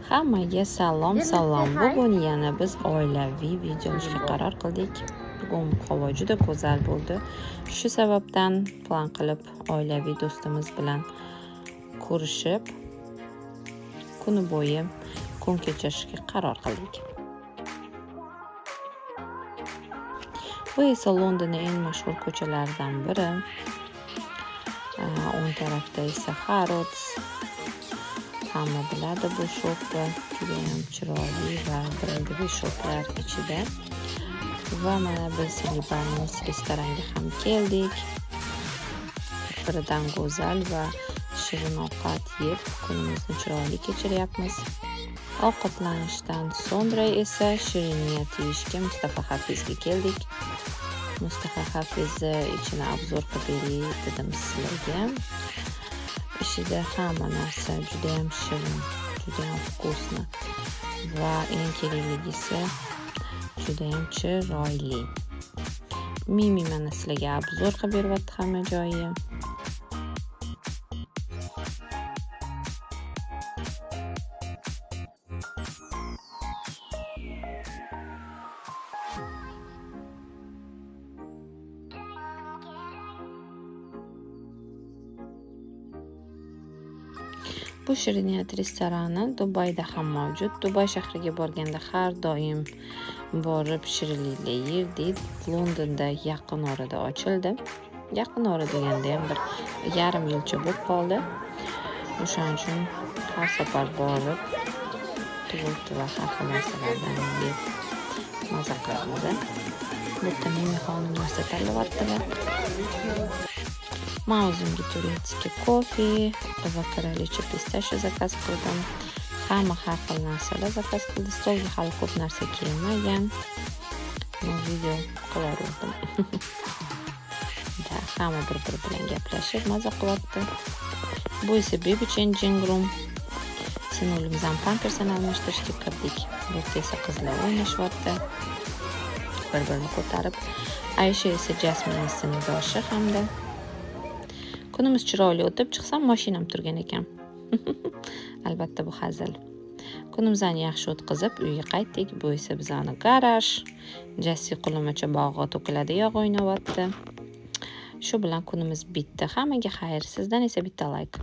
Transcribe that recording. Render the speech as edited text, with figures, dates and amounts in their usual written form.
Hammaga salom, salom. Bugun yana biz oilaviy video olishga qaror qildik. Bugun havo juda go'zal bo'ldi. Shu sababdan plan qilib oilaviy do'stimiz bilan ko'rishib, kuni bo'yi kun kechirishga qaror qildik. Bu esa Londonning eng mashhur ko'chalaridan biri. O'ng tarafda esa Harrods. Hamma biladi bu shopni, judayam chiroyli va brendoviy shoplar ichida. Va mana biz Libanese restoranga ham keldik. Bir-biridan go'zal va shirin ovqat yeb, kunimizni chiroyli kechiryapmiz. Ovqatlanishdan so'ngra esa shiriniyat yeyishga Mustafa Hafizga keldik. Mustafa Hafizni ichini obzor qilib beray dedim sizlarga. Ichida hamma narsa judayam shirin, judayam вкусно va eng kerakligisi judayam chiroyli. Mimi mana sizlarga obzor qilib beryapti hamma joyi. Bu shiriniyat restorani Dubayda ham mavjud. Dubay shahriga borganda har doim borib shirinliklar yerdik. Londonda yaqin orada ochildi. Yaqin ora deganda ham bir yarim yilcha bo'lib qoldi. O'shaning uchun har safar borib tort va har xil narsalardan yeb maza qilamiz. Bu yerda Mimi xonim narsa tanlayaptilar. Man o'zimga турецкий kofe va королича pistachio zakaz qildim. Hamma har xil narsalar zakaz qildi. Stolga hali ko'p narsa kelmagan. Men video qilaverdim. Da, hamma bir-biri bilan gaplashib maza qilyapti. Bu esa baby changing room. Singlimizdan ham pampersini almashtirishga kirdik. Bu yerda esa qizlar o'ynashyapti. Bir-birini ko'tarib. Aysha esa Jasminning sinfdoshi hamda. Kunimiz chiroyli o'tib, chiqsam mashinam turgan ekan. Albatta bu hazil. Kunimizni yaxshi o'tkazib uyga qaytdik. Bu esa bizani garaj. Jassi qulamacha bog'i to'kiladi, yog' o'ynayapti. Shu bilan kunimiz bitdi. Hammaga xayr. Sizdan esa bitta like.